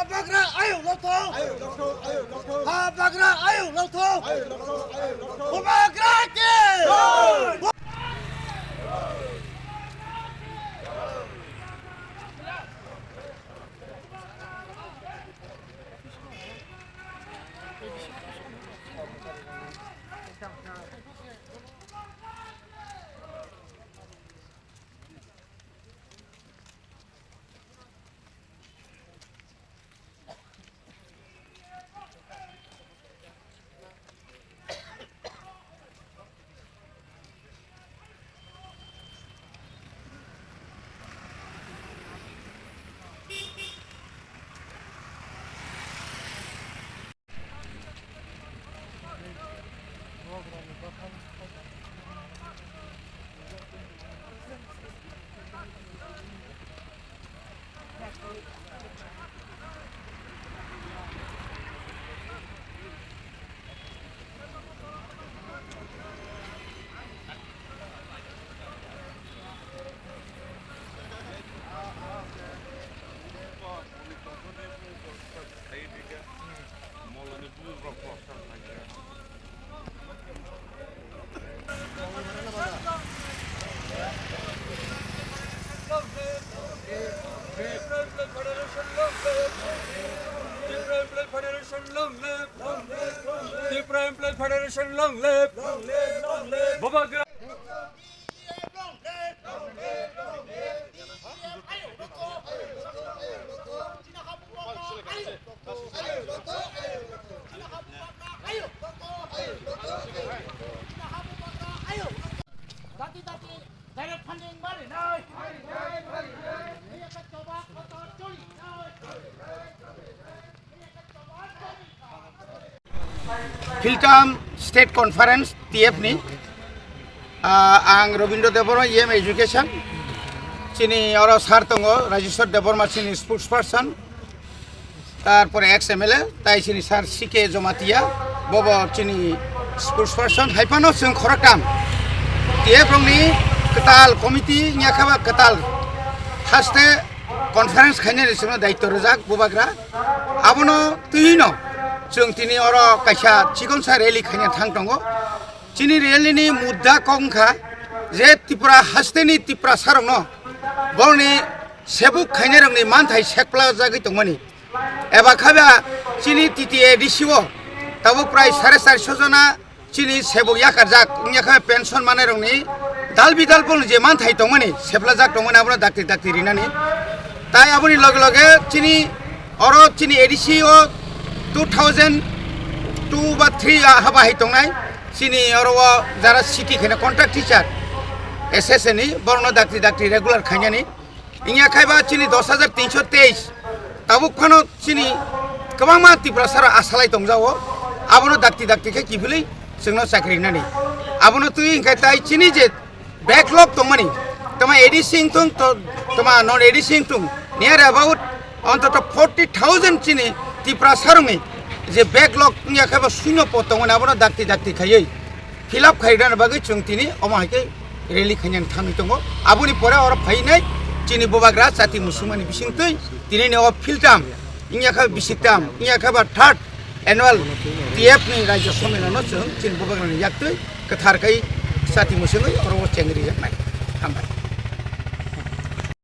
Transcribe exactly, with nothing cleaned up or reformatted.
Bubagra ayuk lokthok! Bubagra ayuk lokthok! Bubagra ki! Tipra Employee Federation, long live! Bubagra! Dati dati direct funding mari nai. Mari nai, mari nai. Ini akan coba kotor curi nai. Philtam State Conference, T F ni, ah, ang Robindra Debbarma, E M Education, chini oro sir tongo, Rajeshwar Debbarma, chini spokesperson, tarpore ex M L A, tai chini sir C K Jamatia, bobo chini spokesperson, hai phano chwng khoroktham T F rokni kwtal committee, wngya khe ba kwtal haste conference khainani chwngno daityo rwjak, Bubagra. Abono twi no chwng tini oro kaisa chikonsa rally khaina thang tongo. Chini rally ni mudda kok wngkha je Tripura hasteni Tiprasa rokno borni sebuk khainai rokni manthai sekpla jagwi tongmani. Eba khe ba chini T T A D C o tabuk prai sare charso jona chini sebuk yakarjak, wngya khe pension manai rokni dal bidal phano je manthai tongmani, seplajak tongmani, abono dakti dakti rinani. Tai aboni loge loge chini oro chini A D C o two thousand two ba three a haba hai tongnai, chini oro o jara city khaina contract teacher S S A ni, borokno dakti dakti regular khainani. Wngya khe ba chini dos hajar tinso teis, tabuk phano chini kwbangma Tiprasa rok asalai tongjago, abono dakti dakti khe kiphilwi chwngno chakri rinani. Abono twi hwnkhe tai chini je backlog tongmani, tama A D C wngthung, to-, tama non A D C wngthung, near about ontoto forty thousand chini Tiprasa rokni je backlog wngya khe ba shunyo pod tongmani, abono dakti dakti khaiwi fill up khairina bagwi chwng tini omo hai khe rally khainani thangwi tongo. Aboni pore oro phainai chini Bubagra chati musungmani bisingtwi tini ni o philtam, wngya khe bisiktam, wngya khe ba third annual T F ni Rajya Sommelon no chwng chini Bubagra ni yaktwi kwthar khai chati musungwi oro o chengri yaknai. Hambai.